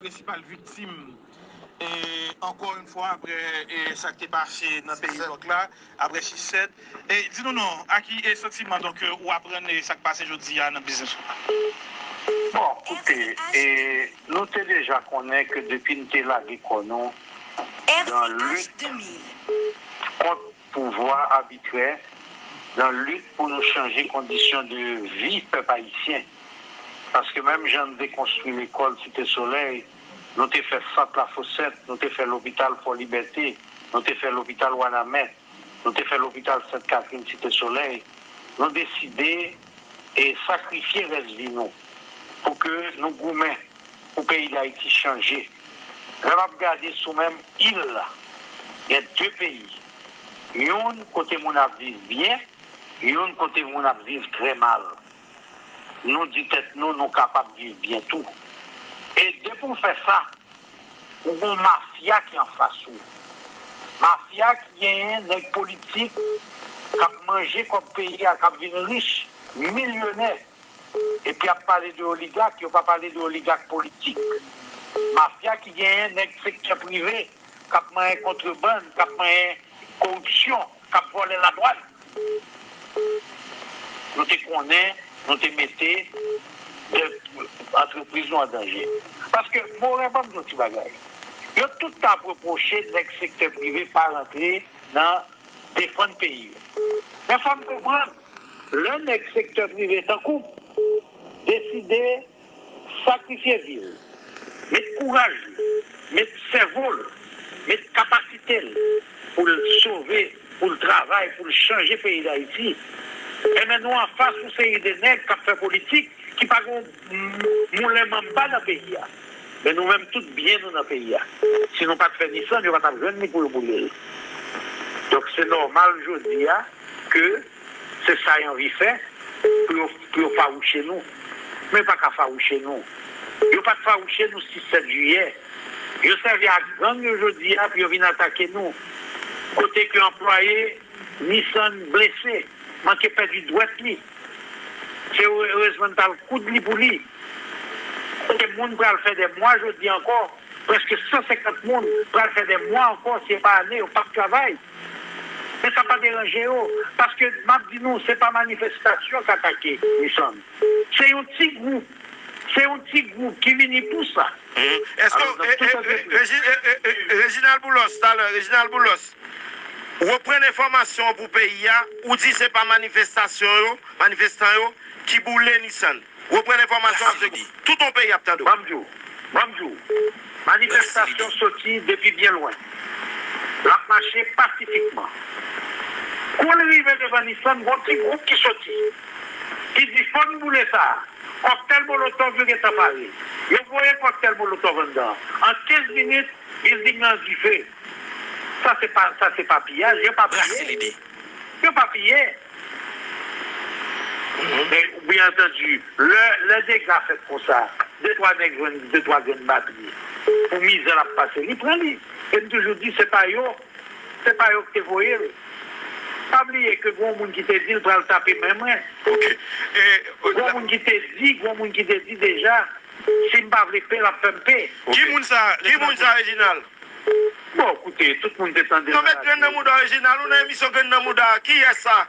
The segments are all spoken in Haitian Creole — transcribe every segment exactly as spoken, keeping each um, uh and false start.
prensipal viktim, e, ankò yon fwa, apre, e, sa k te pase nan peyi lòk la, apre sis sèt. E, di nou non, a ki, e, santiman, donk, e, ou aprann, e, sa k pase jodi a nan biznis ou? Bon, koute, e, nou te deja konnen ke depi n te lage kò nou nan lit kont pouvwa abitrè, nan lit pou nou chanje kondisyon de vi pèp ayisyen. Paske menm jan n te konstwi lekòl Site Solèy, nou te fè sant Lafosèt, nou te fè lopital Fò Libète, nou te fè lopital Wanament, nou te fè lopital Sent Katrin Site Solèy, nou deside e sakrifye rès vi nou pou ke nou goumen pou peyi Dayiti chanje. Lè m ap gade sou menm il la, gen de peyi. Youn kote moun ap viv byen, youn kote moun ap viv trè mal. Nou di tèt nou, nou kapab viv byen tou. E depi w fè sa, ou gon mafya ki anfas ou. Mafya ki genyen nèg politik k ap manje kòb peyi a, k ap vin rich, milyonè. Epi ap pale de oligak, yo pa pale de oligak politik. Mafya ki genyen nèg sektè prive k ap manyen kontrebann, k ap manyen koripsyon, k ap vòlè ladwàn. Nou te konnen, nou te mete de, antrepriz nou an danje. Paske, Moren, ban m di yon ti bagay. Yo tout t ap repwoche nèg sektè prive pa rantre nan defann peyi yo. Men fò n konprann, lè nèg sektè prive tankou m deside sakrifye vi l, met kouraj li, met sèvo l, met kapasite l pou l sove, pou l travay, pou l chanje peyi Dayiti, enben nou anfas yon seri de nèg k ap fè politik ki pa gen yon moulen manba nan peyi a. Men nou menm, tout byen nou nan peyi a. Si nou pa t fè Nissan, yo pa t ap jwenn li pou yo boule l. Donk, se nòmal jodi a ke se sa y anvi fè pou yo, pou yo fawouche nou. Men yo pa ka fawouche nou. Yo pa t fawouche nou sis sèt jiyè. Yo sèvi ak gang yo jodi a pou yo vin atake nou. Kote ke anplwaye Nissan blese, manke pèdi dwèt li. Se erezman n t al koud li pou li. Kote moun pral fè dè mwa jodi ankò, prèske san senkant moun pral fè dè mwa ankò, si se pa ane, yo p ap travay. Men sa pa deranje yo, paske m ap di nou, se pa manifestasyon k atake Nissan. Se yon ti gwoup, se yon ti gwoup ki vini pou sa. Èske, Alò, nan e, tout e, e, antrepriz. Regi-, e, e, e, Reginald Boulos, talè, Reginald Boulos, reprann enfòmasyon pou peyi a, ou di se pa manifestasyon yo, manifestan yo, ki boule Nissan. Reprann enfòmasyon an, se tout yon peyi ap tande w. Ban m di w, ban m di w, manifestasyon soti depi byen lwen. L ap mache pasifikman. Kou l rive devan Nissan, gon ti gwoup ki soti, ki di, "Fò n boule sa a." Kòktèl molotòv yo gentan pare. Yo voye kòktèl molotòv anndan. An kenz minit, bilding nan an dife. Sa se pa, sa se pa piyaj, yo pa piye. Yo pa piye. Men, byen antandi, lè, lè dega fèt konsa, de twa nèg jwenn de twa grenn batri pou mizè l ap pase, li pran li. E m toujou di, se pa yo, se pa yo ki te voye l. Pa bliye ke gon moun ki te di l pral tape men mwen. Ok. E, gon moun ki te di, gon moun ki te di deja, si m pa vle pe, l ap fè m pe. Ki moun sa, ki moun sa, Reginald? Bon, koute, tout moun te tande. Yo met grenn nan mouda Reginald, ou nan emisyon grenn nan mouda, kiyès sa?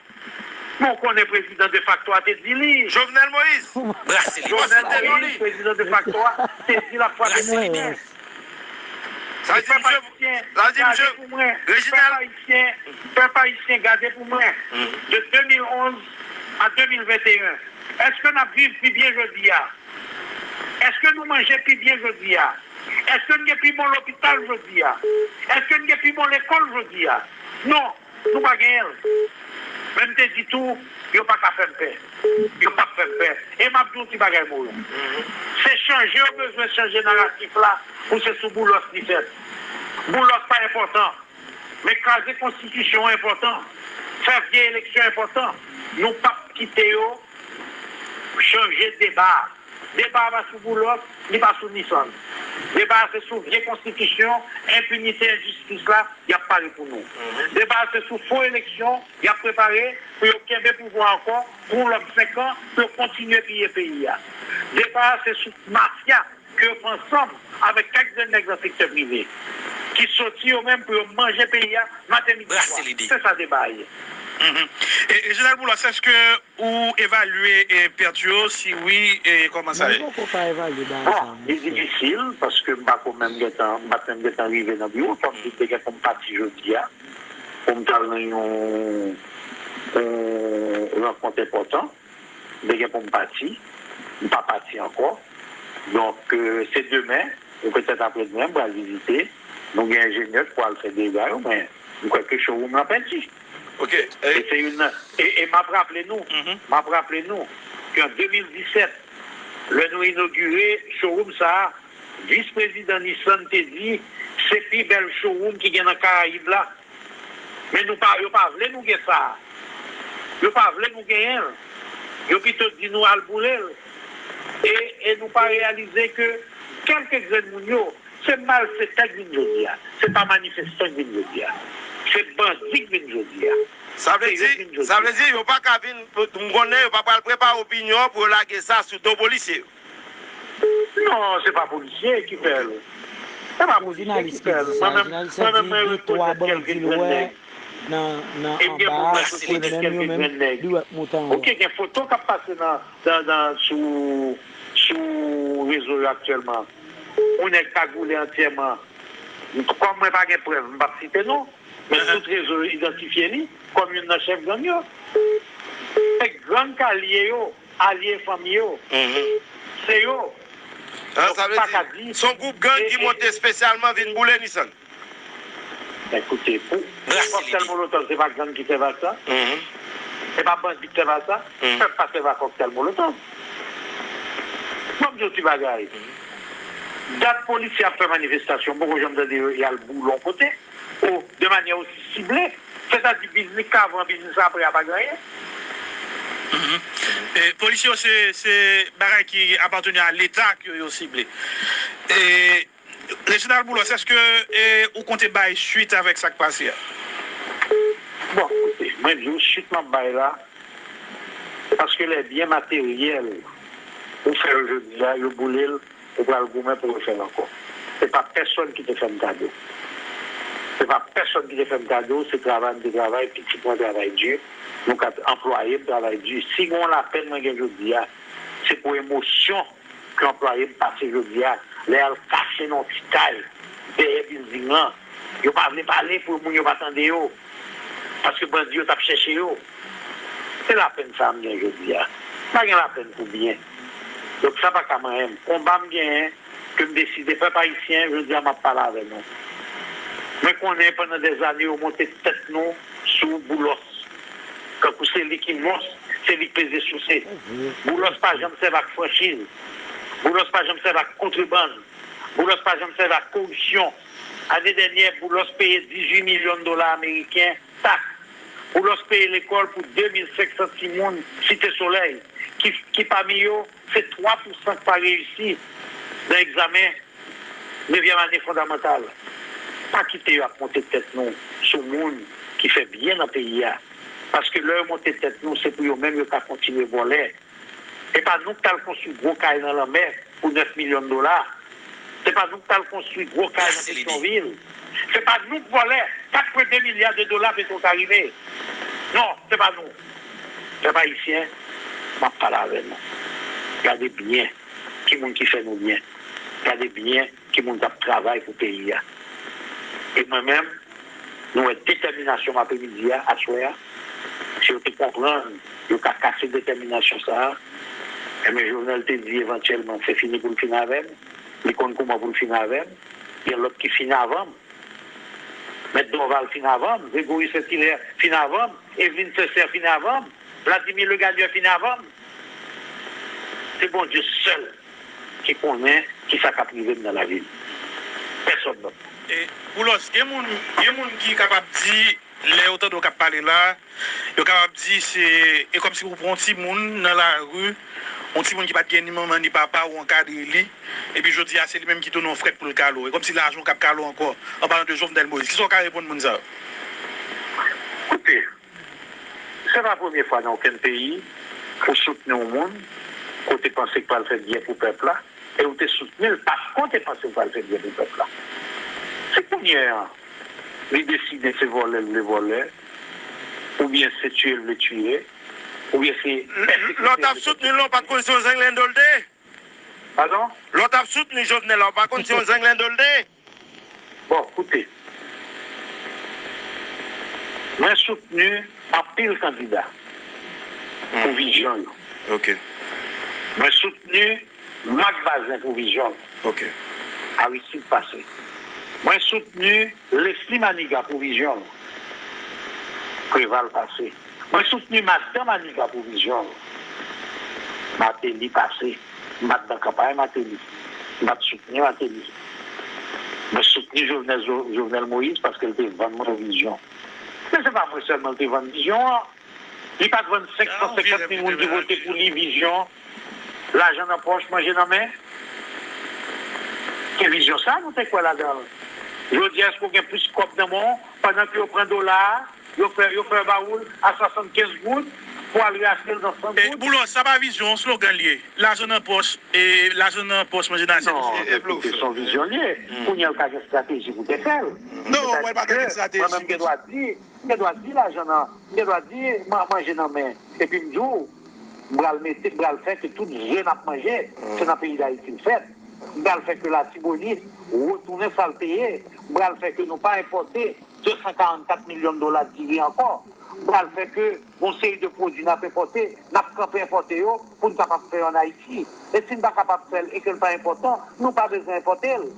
Bon, ou konnen prezidan defakto a te di li. Jovenel Moïse. Brasili. Jovenel Moïse, prezidan defakto a, te di l ap frape Brasili. Sa di misye, sa di misye, Reginald. Pèp ayisyen, pèp ayisyen, gade pou mwen. De de mil onz a de mil venteyen, èske n ap viv pi byen jodi a? Èske nou manje pi byen jodi a? Èske n gen pi bon lopital jodi a? Èske n gen pi bon lekòl jodi a? Non, nou pa genyen l. Men m te di tou, yo pa ka fè m pè. Yo p ap fè m pè. E m ap di w ti bagay, Moren. Se chanje yo bezwen chanje naratif la pou se sou Boulos li fèt. Boulos pa enpòtan. Men kraze konstitisyon an enpòtan. Fè vye eleksyon enpòtan. Nou p ap kite yo chanje deba a. Deba a pa sou Boulos, li pa sou Nissan. Deba a se sou vye konstitisyon, enpinite, enjistis la, y ap pale pou nou. Deba a se sou fo eleksyon, y ap prepare pou yo kenbe pouvwa ankò pou yon lòt senk an, pou yo kontinye piye peyi a. Deba a se sou mafya, ke ansanm avèk kèk grenn nèg nan sektè prive ki soti yo menm pou yo manje peyi a maten, midi, swa. Se sa deba a ye. Mhm. E, e Jenerèl Boulos, èske ou evalye e pèt yo? Si wi, e kòman sa ye? Mwen poko ka evalye bagay sa. Bon, li difisil, paske m pa ko menm gentan, m pa t menm gentan rive nan biwo, fò m di te gen pou m pati jodi a, pou m t al nan yon, yon rankont enpòtan. M te gen pou m pati, m pa pati ankò. Donk, e, se demen, ou petèt apre demen, m pral vizite. Nou gen enjenyè k pral fè dega yo, men m kwè ke showroom lan pèdi. Ok. E se youn nan, e, e m ap raple nou, m ap raple nou ke an de mil disèt, lè nou inogire showroom sa a, vis prezidan Nissan te di, se pi bèl showroom ki gen nan Karayib la. Men nou pa, yo pa vle nou gen sa. Yo pa vle nou genyen l. Yo pito di nou al boule l. E, e nou pa reyalize ke kèlke grenn moun yo, se malfetè k vin jodi a. Se pa manifestan k vin jodi a. Se bandi k vin jodi a. Sa vle di, sa vle di, yo pa ka vin, m konnen yo pa pral prepare opinyon pou yo lage sa sou do polisye yo. Non, se pa polisye ki fè l. Se pa polisye ki fè l. Mwen menm, mwen menm, mwen rekonèt kèlke grenn nèg. E m gen pou m rekonèt kèlke grenn nèg. Ok, gen foto k ap pase nan, nan, nan, sou, sou rezo yo aktyèlman. Yon nèg kagoule antyèman. Kòm mwen pa gen prèv, m p ap site non. Men tout rezo yo idantifye li kòm youn nan chèf gang yo. Se gang k alye yo, alye fanmi yo. Se yo. Donk, ou pa ka di. Se yon gwoup gang ki monte espesyalman vin boule Nissan. Ekoute, pou koktèl molotòv, se pa gang ki sèvi ak sa? Se pa bandi k sèvi ak sa? Pèp pa sèvi ak koktèl molotòv. Ban m di yon ti bagay. Dat polisye ap fè manifestasyon, m poko janm tande yo y al boule yon kote. O, de manyè osi sible, sètadi biznis k avan, biznis apre a pa gen anyen. Mhm. E, polisye yo se, se bagay ki apateni a Leta ke yo sible. E, Reginald Boulos, èske, e, ou konte bay swit avèk sa k pase a? Bon, koute, mwen di w, swit m ap bay la, paske lè byen materyèl ou fè yo jodi a, yo boule l, ou pral goumen pou refè l ankò. Se pa pèsonn ki te fè m kado. Se pa pèsonn ki te fè m kado, se travay m te travay, pitit mwen travay di, nou ka anplwaye m travay di. Si gen yon lapèn mwen gen jodi a, se pou emosyon ke anplwaye m pase jodi a, lè y al kache nan yon ti kay dèyè bilding lan. Yo pa vle pale pou moun yo pa tande yo. Paske bandi yo t ap chèche yo. Se lapèn sa a m gen jodi a. M pa gen lapèn pou byen. Donk sa pa ka manyen m. Konba m genyen, ke m deside, pèp ayisyen, jodi a m ap pale avè nou. Mwen konnen pandan dèzane yo monte tèt nou sou Boulos. Kankou se li ki mons, se li k peze souse. Boulos pa janm sèvi ak franchiz. Boulos pa janm sèvi ak kontrebann. Boulos pa janm sèvi ak koripsyon. Ane dènyè, Boulos peye dizuit milyon dola ameriken taks. Boulos peye lekòl pou de mil senk san timoun Site Solèy, ki, ki pami yo, se twa pou san k pa reyisi nan egzamen nevyèm ane fondamantal. Pa kite yo ap monte tèt nou sou moun ki fè byen nan peyi a. Paske lè yo monte tèt nou, se pou yo menm yo ka kontinye vòlè. Se pa nou k t al konstwi gwo kay nan lanmè pou nèf milyon dola. Se pa nou k t al konstwi gwo kay nan Petyonvil. Se pa nou k vòlè kat pwen de milya de dola Petwokaribe. Non, se pa nou. Pèp ayisyen, m ap pale avè nou. Gade byen ki moun ki fè nou byen. Gade byen ki moun k ap travay pou peyi a. E mwen menm, nou wè detèminasyon m apremidi a, aswè a. Si yo te konprann, yo ka kase detèminasyon sa a. Enben, Jovenel te di evantyèlman, se fini pou l fin avè m. Li konn kouman pou l fin avè m. Gen lòt ki fin avan m. Mèt Dorval fin avan m. Gregory Saint-Hilaire fin avan m. Evelyne Sincère fin avan m. Vladimir Legagneur fin avan m. Se Bondye sèl ki konnen kisa k ap rive m nan lavi m. Pèsonn lòt. E, Boulos, gen moun, gen moun ki kapab di, lè yo tande w k ap pale la, yo kapab di se, e kòmsi ou pran yon timoun nan lari, yon timoun ki pa t gen ni manman ni papa, ou ankadre li, epi jodi a se li menm ki tounen yon frèt pou l kale w. E kòmsi lajan w k ap kale w ankò, an palan de Jovenel Moïse. Kisa w ka reponn moun sa yo? Koute, se pa premye fwa nan okenn peyi ou soutni yon moun ke w te panse k pral fè byen pou pèp la, e ou te soutni l, pa t konte panse w pral fè byen pou pèp la. Si kounye a, li deside se vòlè l vle vòlè, oubyen se tiye l vle tiye, oubyen se pèsekite l vle pèsekite. Lè w t ap soutni l, w pa t konn se yon zenglen dol te ye? Padon? Lè w t ap soutni Jovenel la, w pa konn se yon zenglen dol te ye? Bon, koute. Mwen soutni anpil kandida pou vizyon yo. Mwen soutni Marc Bazin pou vizyon l. Aristide pase. Mwen soutni Leslie Manigat pou vizyon l. Preval pase. Mwen soutni madanm Manigat pou vizyon l. Martelly pase. M pa t nan kanpay Martelly. M pa t soutni Martelly. Mwen soutni Jovenel, Jo- Jovenel Moïse paske l te vann mwen vizyon. Men se pa mwen sèlman l te vann vizyon an. Li pa t vann senk san senkant mil moun ki vote pou li vizyon. Lajan nan pòch, manje nan men. Se vizyon sa nou te kwè ladan l. Jodi a, èske w gen plis kòb nan men w pandan ke yo pran dola a, yo fè, yo fè ba ou l a swasannkenz goud pou al reachte l nan san goud? Boulos, sa pa vizyon, yon slogan l ye. Lajan nan pòch, e lajan nan pòch, manje nan asyèt. Non, se yon vizyon l ye. Kounye a, l ka gen estrateji pou te fè l. Non, mwen pa gen estrateji. Mwen menm gen dwa di, m gen dwa di lajan nan, m gen dwa di man- manje nan men. Epi m di w, m pral mete, m pral fè ke tout je n ap manje, se nan peyi Dayiti l fèt. M pral fè ke Latibonit retounen sa l te ye. M pral fè ke nou pa enpòte de san karannkat milyon dola diri ankò. M pral fè ke yon seri de pwodui n ap enpòte, n ap kanpe enpòte yo pou n kapab fè yo ann Ayiti. E si n pa kapab fè l e ke l pa enpòtan, nou pa bezwen enpòte l.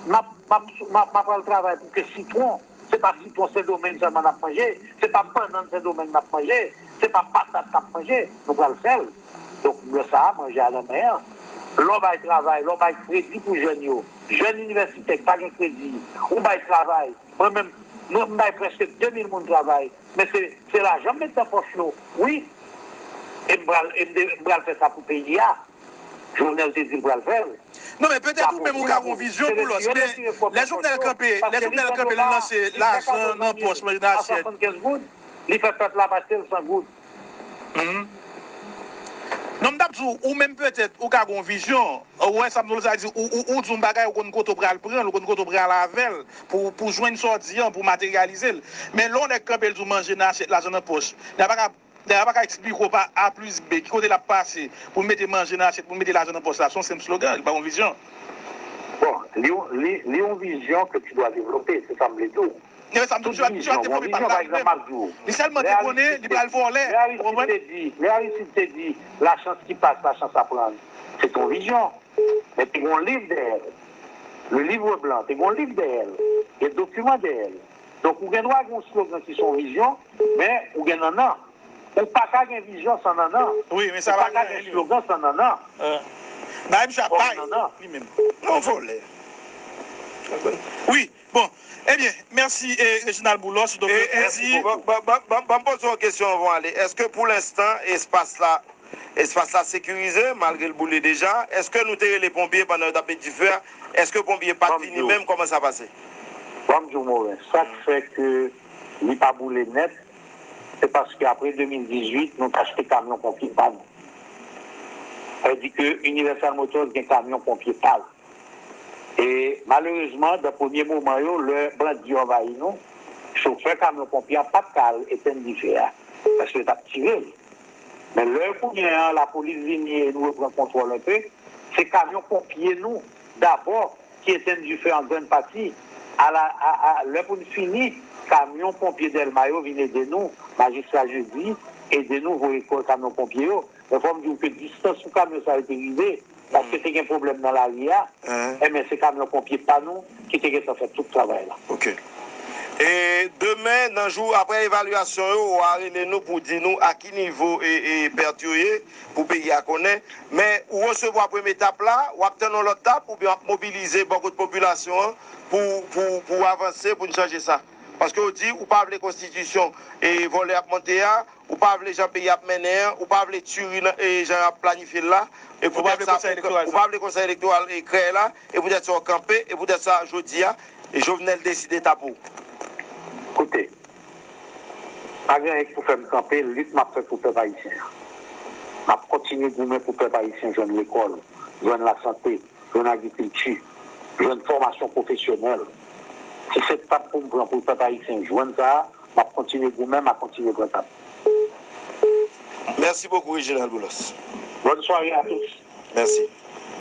M ap, m ap, m ap, m ap pral travay pou ke sitwon, se pa sitwon Sendomeng sèlman n ap manje, se pa bannann Sendomeng n ap manje, se pa patat n ap manje, nou pral fè l. Donk, lè sa a, manje a nan men an. Lè w bay travay, lè w bay kredi pou jèn yo, jèn inivèsitè ki pa gen kredi, ou bay travay. Mwen menm, mwen, m bay prèske de mil moun travay, men se, se lajan m met nan pòch yo, wi. E m pral, e m de- m pral fè sa pou peyi a. Jovenel te di l pral fè l. Non, men petèt ou menm ou ka gen yon vizyon pou lòs, men lè Jovenel kanpe, lè Jovenel kanpe, l lanse lajan nan pòch, manje nan asyèt. Li fè pèp la achte l san goud. Non, m t ap di w, ou menm petèt, ou ka gen yon vizyon. Ou wè sa m di w la, sa di, ou, ou, ou di yon bagay, ou konn kote w pral pran l, ou konn kote w pral avè l, pou, pou jwenn sa w di an, pou materyalize l. Men lè yon nèg kanpe, l di w manje nan asyèt, lajan nan pòch, nèg la pa ka Dayè, pa ka eksplike w pa A plis B, ki kote l ap pase pou l mete manje nan asyèt, pou l mete lajan nan pòch la. Se yon senp slogan, li pa yon vizyon. Bon, li yon, li, li yon vizyon ke tu dois développer, se sa m vle di w. Men sa m di w, misye ap devlope pa l la li menm. Li sèlman te konnen li pral vòlè, ou konprann? Lè Aristide te di, lè Aristide te di, la chance qui passe, la chance à prendre, se te yon vizyon. Men te gen yon liv dèyè l. Le livre blanc, te gen yon liv dèyè l. Gen dokiman dèyè l. Donk, ou gen dwa gen yon slogan ki se yon vizyon, men ou gen nannan. Ou pa ka gen vizyon san nannan. Wi, men sa pa gen slogan san nannan. Bay misye ap bay li menm. Non, vòlè. Wi, bon, ebyen, mèsi, e, Reginald Boulos, doktè Ozi. Ban m poze w yon kesyon anvan w ale. Èske pou lenstan, espas la, espas la sekirize, malgre l boule deja? Èske nou te rele ponpye pandan yo t ap met dife a? Èske ponpye pa t vini menm? Kòman sa pase? Ban m di w, Moren, sa k fè ke li pa boule nèt, se paske apre de mil dizuit, nou t achte kamyon ponpye pa nou. Sa vle di ke Universal Motors gen kamyon ponpye pa l. E malerezman, nan premye moman yo, lè bandi yo anvayi nou, chofè kamyon ponpye an pa t ka al etenn dife a, paske yo t ap tire l. Men lè kounye a, lapolis vini e nou reprann kontwòl enpe, se kamyon ponpye nou dabò ki etenn dife an grann pati. A la, a, a, lè pou n fini, kamyon ponpye Dèlma yo vin ede nou, majistra Jeudi ede nou voye kò kamyon ponpye yo. Men fò m di w ke distans pou kamyon sa yo te rive, paske te gen pwoblèm nan lari a, enben, se kamyon ponpye pa nou ki te gentan fè tout travay la. Ok. E demen, nan jou apre evalyasyon yo, w a rele nou pou di nou a ki nivo e, e pèt yo ye, pou peyi a konnen. Men ou resevwa premye etap la, w ap tann yon lòt etap oubyen w ap mobilize bò kot popilasyon an pou, pou, pou avanse, pou n chanje sa? Paske w di ou pa vle konstitisyon e vòlè ap monte a, ou pa vle jan peyi ap mennen an, ou pa vle tiri nan, e jan y ap planifye l la, e poutèt sa, ou pa vle konsèy elektoral e krèy la, e poutèt sa w kanpe, e poutèt sa jodi a, e Jovenel deside ta pou w. Koute, pa gen anyen k pou fè m kanpe lit m ap fè pou pèp ayisyen an. M ap kontinye goumen pou pèp ayisyen jwenn lekòl, jwenn lasante, jwenn agrikilti, jwenn fòmasyon pwofesyonèl. Si se tap pou m pran pou pèp ayisyen jwenn sa a, m ap kontinye goumen, m ap kontinye pran tap. Merci beaucoup, Reginald Boulos. Bonne soirée à tous. Merci.